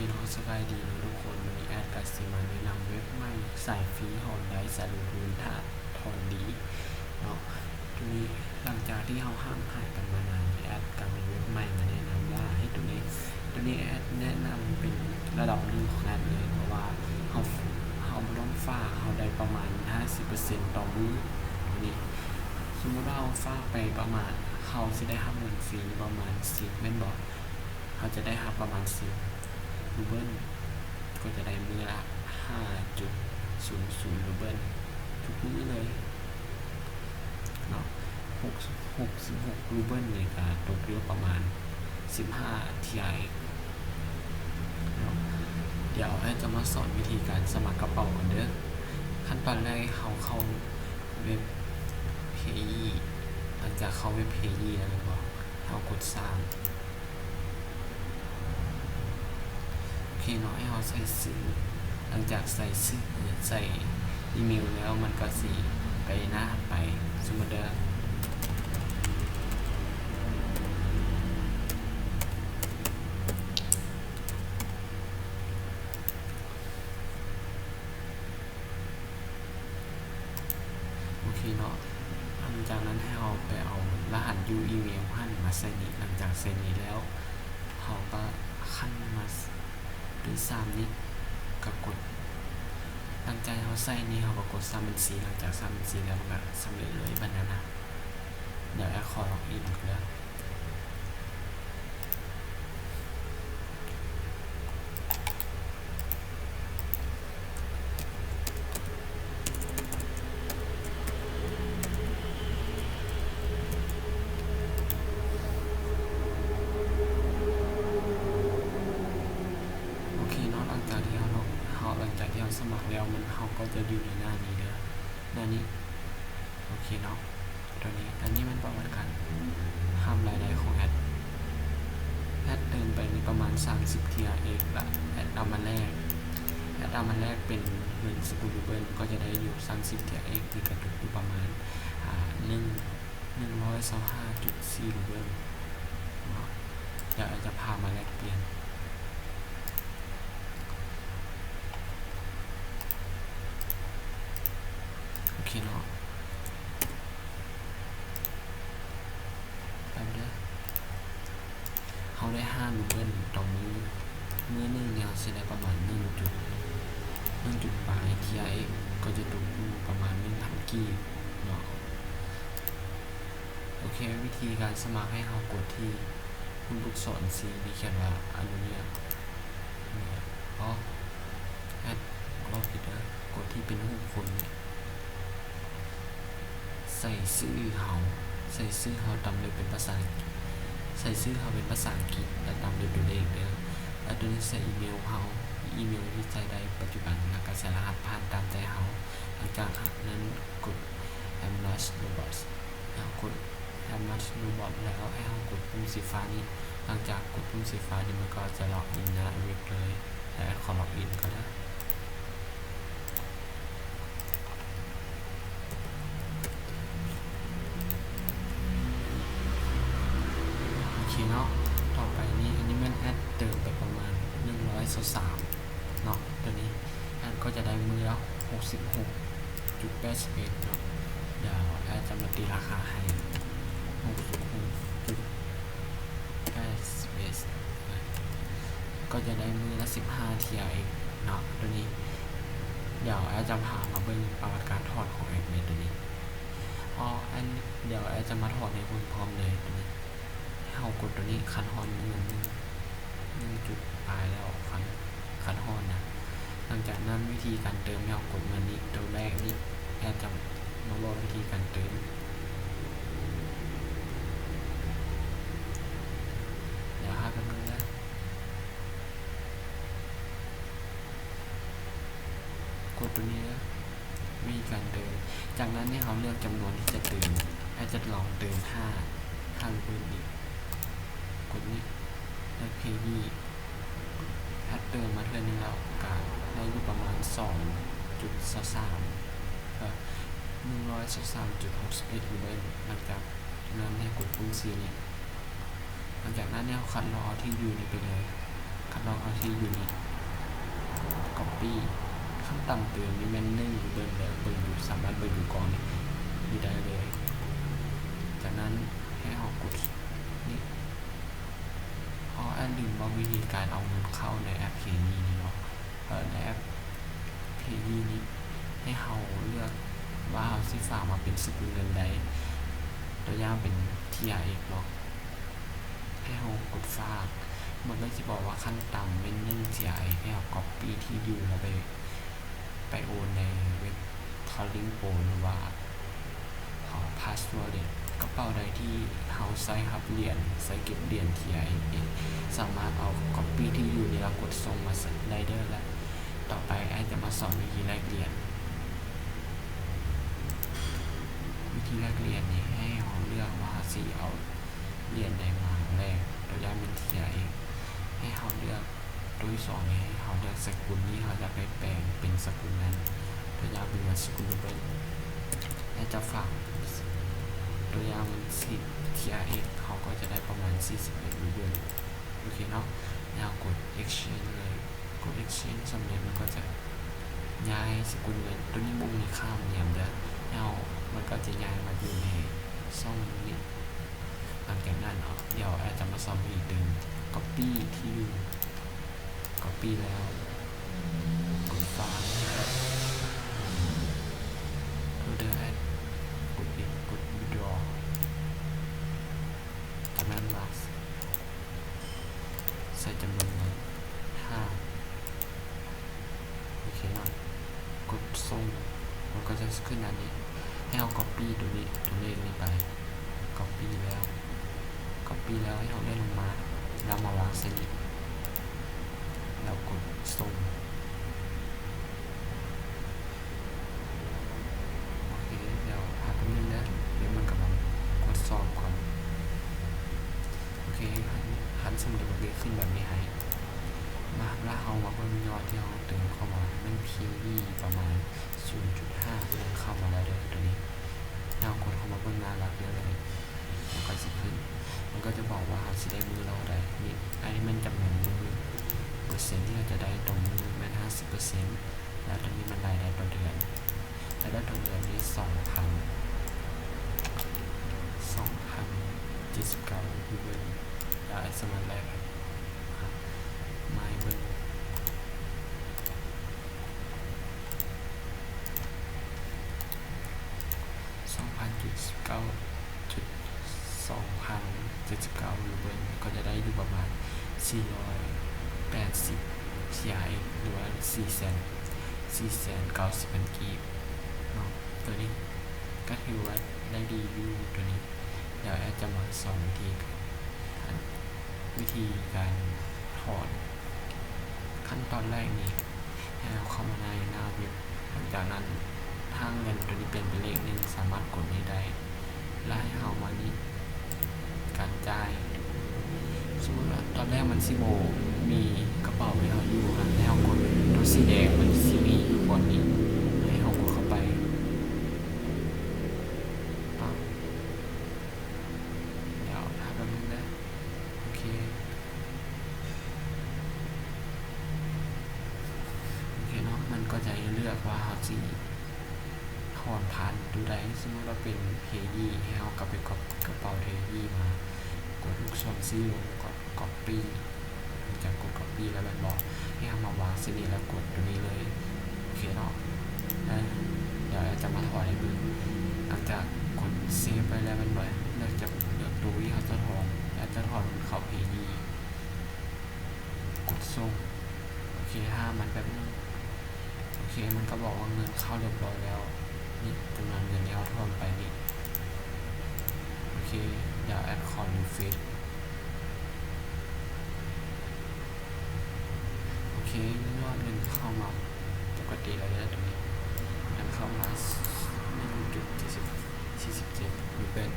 ເນາະ ສະບາຍດີເນາະທຸກຄົນ, ມື້ນີ້ແອັດກະຊິມາແນະນຳເວັບໃໝ່ສາຍຟຣີຂອງໄດສາລຸນ ຖ້າຖອນດີເນາະ. ໂຕນີ້ຫຼັງຈາກທີ່ເຮົາຫ່າງຫາຍກັນມານານ, ແອັດກະມີເວັບໃໝ່ມາແນະນຳວ່າ ເຮັດໂຕນີ້ ໂຕນີ້ແອັດແນະນຳເປັນລະດັບໜຶ່ງຂອງແອັດເລີຍ, ເພາະວ່າເຮົາ ເຮົາບໍ່ຕ້ອງຝາກ, ເຮົາໄດ້ປະມານຫ້າສິບເປີເຊັນຕໍ່ມື້. ໂຕນີ້ ສົມມຸດວ່າເຮົາຝາກໄປປະມານ, ເຮົາຊິໄດ້ຮັບເງິນຟຣີປະມານສິບ ແມ່ນບໍ່? ເຮົາຈະໄດ້ຮັບປະມານສິບຣູເບິນ, ກໍຈະໄດ້ມື້ລະຫ້າຈຸດສູນສູນຣູເບິນທຸກມື້ເລີຍເນາະ. ຫົກ ຫົກສິບຫົກຣູເບິນນີ້ກະຕົກຢູ່ປະມານສິບຫ້າທີອາເອັກເນາະ. ດຽວແອັດຈະມາສອນວິທີການສະໝັກກະເປົາກັນເດີ. ຂັ້ນຕອນແລກເຮົາເຂົ້າເວັບເພອີ, ຫຼັງຈາກເຂົ້າເວັບເພອີແລ້ວແມ່ນບໍ່? ເຮົາກົດສ້າງ. ໂອເຄເນາະ, ໃຫ້ເຮົາໃສ່ຊື່. ຫຼັງຈາກໃສ່ຊື່ ໃສ່ອີເມວແລ້ວ ມັນກໍຊິໄປໜ້າຖັດໄປ. ສົມມຸດເດີ. ໂອເຄເນາະ, ຫຼັງຈາກນັ້ນໃຫ້ເຮົາໄປເອົາລະຫັດຢູ່ອີເມວຫັ້ນມາໃສ່ນີ້. ຫຼັງຈາກໃສ່ນີ້ແລ້ວ ເຮົາກໍຂັ້ນມາໂດຍສາມນີ້ ກໍກົດ, ຫຼັງຈາກເຮົາໃສ່ນີ້ ເຮົາກໍກົດສ້າງບັນຊີ. ຫຼັງຈາກສ້າງບັນຊີແລ້ວ ມັນກໍສຳເລັດເລີຍບັດນັ້ນນະ. ດຽວແອັດຂໍລັອກອິນເດີ. ໂອເຄເນາະ, ຫຼັງຈາກທີ່ເຮົາ ເຮົາ ຫຼັງຈາກທີ່ເຮົາສະໝັກແລ້ວ ມັນ ເຮົາກໍຈະຢູ່ໃນໜ້ານີ້ເດີ, ໜ້ານີ້. ໂອເຄເນາະ. ໂຕນີ້ ອັນນີ້ແມ່ນປະຫວັດການຮັບລາຍໄດ້ຂອງແອັດ. ແອັດເຕີມໄປນີ້ປະມານສາມສິບທີອາເອັກ ລະແອັດເອົາມາແລກ, ແອັດເອົາມາແລກເປັນເງິນສະກຸນເບິນ ກໍຈະໄດ້ຢູ່ສາມສິບທີອາເອັກ ນີ້ກະຕົກຢູ່ປະມານ ອາ ໜຶ່ງ ໜຶ່ງຮ້ອຍຊາວຫ້າຈຸດສີ່ເບິນເນາະ. ດຽວແອັດຈະພາມາແລກປ່ຽນ. ໂອເຄເນາະ. ແປັບເດີ. ເຮົາໄດ້ຫ້າຣູເບິນຕໍ່ມື້, ມື້ໜຶ່ງນີ້ເຮົາຊິໄດ້ປະມານໜຶ່ງຈຸດ ໜຶ່ງຈຸດປາຍທີອາເອັກ ກໍຈະຕົກຢູ່ປະມານໜຶ່ງພັນກີບເນາະ. ໂອເຄ, ວິທີການສະໝັກໃຫ້ເຮົາກົດທີ່ຮູບລູກສອນສີນີ້ຂຽນວ່າອະນຸຍາດ. ອໍ ແອັດ ເວົ້າຜິດເດີ, ກົດທີ່ເປັນຮູບຄົນນີ້. ໃສ່ຊື່ເຮົາ, ໃສ່ຊື່ເຮົາຕາມດ້ວຍເປັນພາສາ, ໃສ່ຊື່ເຮົາເປັນພາສາອັງກິດ ແລະ ຕາມດ້ວຍຕົວເລກເດີ. ແລ້ວໂຕນີ້ໃສ່ອີເມວເຮົາ, ອີເມວທີ່ໃຊ້ໄດ້ປັດຈຸບັນ, ແລ້ວກໍໃສ່ລະຫັດຜ່ານຕາມໃຈເຮົາ. ຫຼັງຈາກນັ້ນກົດ Have Much Robots ເຮົາກົດ Have Much Robot ແລ້ວ ໃຫ້ເຮົາກົດປຸ່ມສີຟ້ານີ້. ຫຼັງຈາກກົດປຸ່ມສີຟ້ານີ້ ມັນກໍຈະລັອກອິນໜ້າເວັບເລີຍ. ແລ້ວແອັດຂໍລັອກອິນກ່ອນເດີ. ໂອເຄເນາະ, ຕໍ່ໄປນີ້ ອັນນີ້ແມ່ນແອັດເຕີມໄປປະມານໜຶ່ງຮ້ອຍຊາວສາມເນາະ. ໂຕນີ້ແອັດກໍຈະໄດ້ມື້ລະຫົກສິບຫົກຈຸດແປດສິບເອັດເນາະ. ດຽວແອັດຈະມາຕີລາຄາໃຫ້ ຫົກສິບຫົກຈຸດແປດສິບເອັດ ກໍຈະໄດ້ມື້ລະສິບຫ້າທີອາເອັກເນາະ. ໂຕນີ້ ດຽວແອັດຈະພາມາເບິ່ງປະຫວັດການຖອນຂອງແອັດເມນໂຕນີ້. ອໍ ອັນ ດຽວແອັດຈະມາຖອນໃຫ້ເບິ່ງພ້ອມເລີຍໂຕນີ້. ເຮົາກົດໂຕນີ້ ຄັນຮອດເງິນໜຶ່ງ ໜຶ່ງຈຸດປາຍແລ້ວ ຄັນ ຄັນຮອດນະ. ຫຼັງຈາກນັ້ນວິທີການເຕີມ ໃຫ້ເຮົາກົດເງິນນີ້ ໂຕແລກນີ້ ແອັດຈະມາບອກວິທີການເຕີມ. ດຽວຖ້າແປັບໜຶ່ງເດີ. ກົດໂຕນີ້ເດີ ມີການເຕີມ. ຈາກນັ້ນໃຫ້ເຮົາເລືອກຈຳນວນທີ່ຈະເຕີມ. ແອັດຈະລອງເຕີມຫ້າ ຫ້າເບີດນີ້. ກົດນີ້ ເລືອກເພຢີ. ແອັດເຕີມມາເທື່ອໜຶ່ງແລ້ວກະໄດ້ຢູ່ປະມານສອງຈຸດຊາວສາມ ເອີ ໜຶ່ງຮ້ອຍຊາວສາມຈຸດຫົກສິບເອັດເບີ. ຫຼັງຈາກນັ້ນໃຫ້ກົດປຸ່ມສີນີ້. ຫຼັງຈາກນັ້ນໃຫ້ເຮົາຄັດລອກເອົາທີ່ຢູ່ນີ້ໄປເລີຍ. ຄັດ ເຮົາເອົາທີ່ຢູ່ນີ້ ກັອບປີ້ ຂັ້ນຕ່ຳຕື່ມນີ້ແມ່ນໜຶ່ງ ເບິ່ງເດີ ເບິ່ງຢູ່ ສາມາດເບິ່ງຢູ່ກ່ອນນີ້ໄດ້ເລີຍ. ຈາກນັ້ນໃຫ້ເຮົາກົດນີ້ ອໍ ແອດລືມເວົ້າວິທີການເອົາເງິນເຂົ້າໃນແອັບ Payee ນີ້ເນາະ. ເອີ ໃນແອັບ Payee ນີ້ ໃຫ້ເຮົາເລືອກວ່າເຮົາຊິຝາກມາເປັນສະກຸນເງິນໃດ, ຕົວຢ່າງເປັນ ທີອາເອັກ ເນາະ. ໃຫ້ເຮົາກົດຝາກ ມັນກໍຊິບອກວ່າຂັ້ນຕ່ຳແມ່ນໜຶ່ງ ທີອາເອັກ ໃຫ້ເຮົາກັອບປີ້ທີ່ຢູ່ແລ້ວໄປ ໄປໂອນໃນເວັບ Calling Pro ຫຼືວ່າ Fast Wallet. ກະເປົາໃດທີ່ເຮົາໃຊ້ຮັບຫຼຽນ ໃຊ້ເກັບຫຼຽນ ທີອາເອັກ ນີ້ ສາມາດເອົາກັອບປີ້ທີ່ຢູ່ນີ້ແລ້ວກົດສົ່ງມາໄດ້ເດີ. ແລະ ຕໍ່ໄປແອດຈະມາສອນວິທີແລກຫຼຽນ. ວິທີແລກຫຼຽນນີ້ໃຫ້ເຮົາເລືອກວ່າເຮົາຊິເອົາຫຼຽນໃດມາແລກ, ຕົວຢ່າງແມ່ນ ທີອາເອັກ ໃຫ້ເຮົາເລືອກ. ຕົວທີສອງນີ້ໃຫ້ເຮົາເລືອກສະກຸນນີ້ ເຮົາຢາກໄປແປງເປັນສະກຸນນັ້ນ, ຕົວຢ່າງເປັນເງິນສະກຸນຣູເບິນ ແລະ ຈະຝາກ ຕົວຢ່າງເປັນ ທີອາເອັກ ເຮົາກໍຈະໄດ້ປະມານສີ່ສິບເອັດຣູເບິນ. ໂອເຄເນາະ, ແລ້ວກົດ Exchange ເລີຍ. ກົດ Exchange ສຳເລັດ ມັນກໍຈະຍ້າຍສະກຸນເງິນ ຕົວນີ້ບໍ່ມີຄ່າໝັ້ນຍາມເດີ, ແລ້ວມັນກໍຈະຍ້າຍມາຢູ່ໃນຊ່ອງນີ້. ຫຼັງຈາກນັ້ນເນາະ ດຽວແອດຈະມາສອນວິທີຕື່ມ ກັອບປີ້ທີ່ຢູ່ ກັອບປີ້ແລ້ວ ກົດຝາກ ໂທດເດີ ແອດ ກົດ X ກົດ Withdraw. ຈາກນັ້ນມາ ໃສ່ຈຳນວນເງິນ ຫ້າ ໂອເຄເນາະ, ກົດສົ່ງ ມັນກໍຈະຂຶ້ນໜ້ານີ້ ໃຫ້ເຮົາກັອບປີ້ຕົວນີ້ ຕົວເລກນີ້ໄປ ກັອບປີ້ແລ້ວ ກັອບປີ້ແລ້ວໃຫ້ເຮົາເລື່ອນລົງມາ ແລ້ວມາວາງໃສ່ນີ້ ແລ້ວກົດສົ່ງ. ໂອເຄ ດຽວຖ້າແປັບໜຶ່ງເດີ ດຽວມັນກຳລັງກວດສອບກ່ອນ. ໂອເຄ ຄັນ ຄັນສົມມຸດວ່າເກີດຂຶ້ນແບບນີ້ໃຫ້ ມາ ລະເຮົາມາເບິ່ງຍອດທີ່ເຮົາເຕີມເຂົ້າມາ ແມ່ນພີບີປະມານສູນຈຸດຫ້າ ເຂົ້າມາແລ້ວເດີ ຕົວນີ້ ເຮົາກົດເຂົ້າມາເບິ່ງໜ້າຫຼັກເດີ ແລ້ວກໍຊິຂຶ້ນ ມັນກໍຈະບອກວ່າເຮົາຊິໄດ້ມື້ລະເທົ່າໃດ. ນີ້ ອັນນີ້ແມ່ນຈຳນວນມື້ ເປີເຊັນທີ່ເຮົາຈະໄດ້ຕໍ່ມື້ແມ່ນຫ້າສິບເປີເຊັນ ແລ້ວຕົວນີ້ມັນລາຍໄດ້ຕໍ່ເດືອນ ລາຍໄດ້ຕໍ່ເດືອນນີ້ສອງພັນ ສອງພັນເຈັດສິບເກົ້າ ຢູ່ເບິ່ງ ແລ້ວສາມາດແລກ ມາໃຫ້ເບິ່ງ ສອງພັນເຈັດສິບເກົ້າ ຈຸດສອງພັນເຈັດສິບເກົ້າ ຢູ່ເບິ່ງ ກໍຈະໄດ້ຢູ່ປະມານສີ່ຮ້ອຍແປດສິບ ທີອາເອັກ ຫຼືວ່າສີ່ແສນ ສີ່ແສນເກົ້າສິບພັນກີບເນາະ. ຕົວນີ້ກໍຖືວ່າໄດ້ດີຢູ່ຕົວນີ້. ດຽວແອດຈະມາສອນວິທີ ອັນ ວິທີການຖອນ. ຂັ້ນຕອນແລກນີ້ ໃຫ້ເຮົາເຂົ້າມາໃນໜ້າເວັບ ຫຼັງຈາກນັ້ນ ຖ້າເງິນຕົວນີ້ປ່ຽນເປັນເລກໜຶ່ງ ສາມາດກົດນີ້ໄດ້ ແລ້ວໃຫ້ເຮົາມານີ້ ການຈ່າຍ. ສົມມຸດວ່າຕອນແລກມັນຊິບໍ່ມີກະເປົາໃຫ້ເຮົາຢູ່ຫັ້ນ ໃຫ້ເຮົາກົດຕົວສີແດງ ມັນຊິມີຢູ່ບ່ອນນີ້ ໃຫ້ເຮົາກົດເຂົ້າໄປ ປັບ ດຽວຖ້າແປັບໜຶ່ງເດີ. ໂອເຄ ໂອເຄເນາະ ມັນກໍຈະໃຫ້ເລືອກວ່າເຮົາຊິຖອນຜ່ານໂຕໃດ. ສົມມຸດວ່າເປັນ Payee ໃຫ້ເຮົາກັບໄປກັອບກະເປົາ Payee ມາ ກົດລູກສອນຊີ້ລົງ ກໍ Copy ຈາກກົດ Copy ແລ້ວແມ່ນບໍ່ ໃຫ້ເຮົາມາວາງໃສ່ນີ້ ແລ້ວກົດຕົວນີ້ເລີຍ. ໂອເຄເນາະ ແລ້ວດຽວແອດຈະມາຖອນໃຫ້ເບິ່ງ. ຫຼັງຈາກກົດ Save ໄປແລ້ວແມ່ນບໍ່ ເລືອກຈະ ເລືອກໂຕທີ່ເຮົາຈະຖອນ ແອດຈະຖອນເຂົ້າ Payee ກົດສົ່ງ. ໂອເຄ ຖ້າມັນແປັບໜຶ່ງ. ໂອເຄ ມັນກໍບອກວ່າເງິນເຂົ້າຮຽບຮ້ອຍແລ້ວ. ນີ້ຈຳນວນເງິນທີ່ເຮົາຖອນໄປນີ້. ໂອເຄ ດຽວແອດຂໍ refresh. ໂອເຄ ຍອດເງິນເຂົ້າມາປົກກະຕິແລ້ວເດີ ຕົວນີ້ ເງິນເຂົ້າມາໜຶ່ງຈຸດສີ່ສິບ ສີ່ສິບເຈັດ Ripple.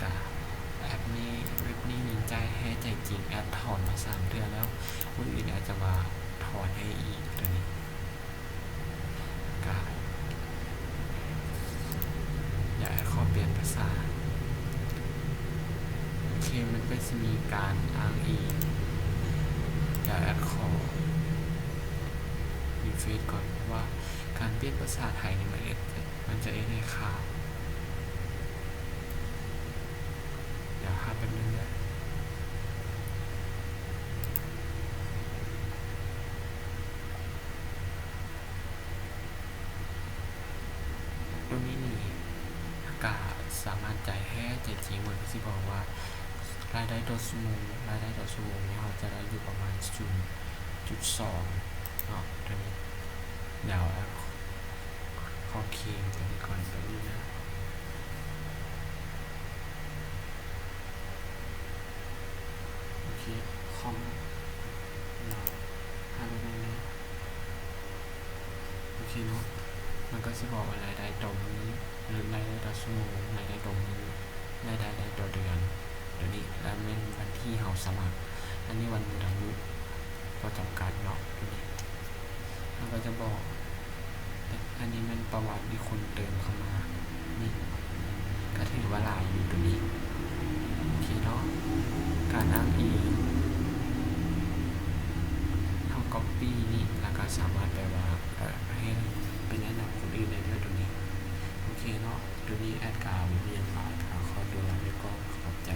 ກະແອັບນີ້ ເວັບນີ້ນີ້ ຈ່າຍແທ້ໃຈຈິງ ແອດຖອນມາສາມເທື່ອແລ້ວ. ມື້ອື່ນແອດຈະມາຖອນໃຫ້ອີກ ຕົວນີ້ ກະຢາກໃຫ້ຂໍປ່ຽນພາສາ. ໂອເຄ ມັນກໍຊິມີການອ້າງອີງ. ດຽວແອ ເຟດກ່ອນ ເພາະວ່າການປ່ຽນພາສາໄທນີ້ ມັນເຮັດ ມັນຈະເຮັດໃຫ້ຄ້າງ. ດຽວຖ້າແປັບໜຶ່ງເດີ. ໂຕນີ້ນີ້ກະສາມາດຈ່າຍແທ້ແທ້ຈິງ ເພິ່ນກະຊິບອກວ່າລາຍໄດ້ຕໍ່ຊົ່ວໂມງ, ລາຍໄດ້ຕໍ່ຊົ່ວໂມງນີ້ເຮົາຈະໄດ້ຢູ່ປະມານສູນຈຸດສອງເນາະ ໂຕນີ້. ດຽວຂໍເຄມໂຕນີ້ກ່ອນ ໂຕນີ້ນະ. ໂອເຄ ຄອມ ດຽວຫາແບບນີ້ເນາະ. ໂອເຄເນາະ ມັນກະຊິບອກວ່າລາຍໄດ້ຕໍ່ມື້ ລາຍໄດ້ຕໍ່ຊົ່ວໂມງ, ລາຍໄດ້ຕໍ່ມື້, ລາຍໄດ້ຕໍ່ເດືອນ ໂຕນີ້ ລະແມ່ນວັນທີ່ເຮົາສະໝັກ. ອັນນີ້ວັນໝົດອາຍຸ ບໍ່ຈຳກັດເນາະ ໂຕນີ້. ມັນກະຈະບອກ ອັນນີ້ແມ່ນປະຫວັດທີ່ຄົນເຕີມເຂົ້າມາ ນີ້ກະຖືວ່າຫຼາຍຢູ່ໂຕນີ້. ໂອເຄເນາະ ການອ້າງອີງ ເຮົາກັອບປີ້ນີ້ ລະກະສາມາດແປວ່າ ເອີ ໃຫ້ໄປແນະນຳຄົນອື່ນໄດ້ເດີໂຕນີ້. ໂອເຄເນາະ ໂຕນີ້ແອດກະບໍ່ມີຫຍັງຫຼາຍ ກະຂໍຕົວລາໄປກ່ອນ ຂອບໃຈ.